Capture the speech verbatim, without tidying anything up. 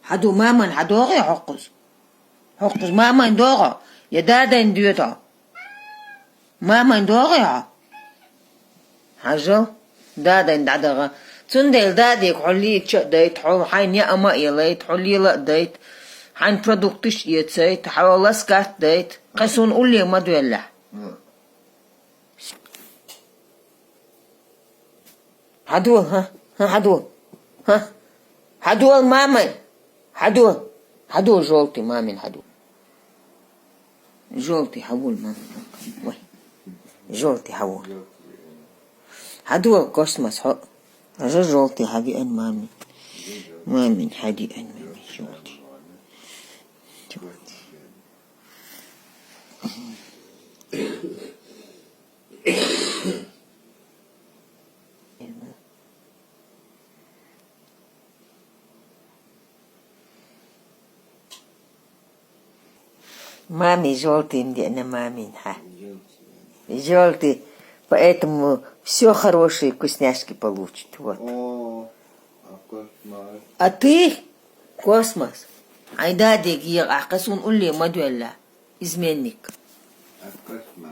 Хьаду мамайна хьадогӀий хьокхуз? Хьокхуз мамайна догӀу, я дадайна доьду? Мамайна догӀий хьо? Хьажал, дадайна дӀадагӀа. Цундела дадега хьо лийча а дайта, хьо хьайна яа ма а елайта, хьо лела а дайта, хьайна продукташ а эцайта, хьо ласкат а дайта. Кхы суна улле ма доьллехь. Хьадола, хьа? Хьа, хьадола. Хьа? Хьадола, мамай. Хьадола. Хьадола, жёлтый, мамин хьадола. Жёлтый, хьавола, мамин. Ой. Жёлтый, хьавола. Хьадола, космос, хьо. Хьажал, жёлтый, хьавиан, мамин. Мамин, хьавиан, мамин, жёлтый. Мамин жёлтый ма диъна, мамин хьа. Жёлтый. Поэтому всё хорошее, вкусняшки получит. Вот. О, а космос? А ты, космос, хьайн дадега егӀа, кхы суна улле ма доьллехь. Изменник. А космос?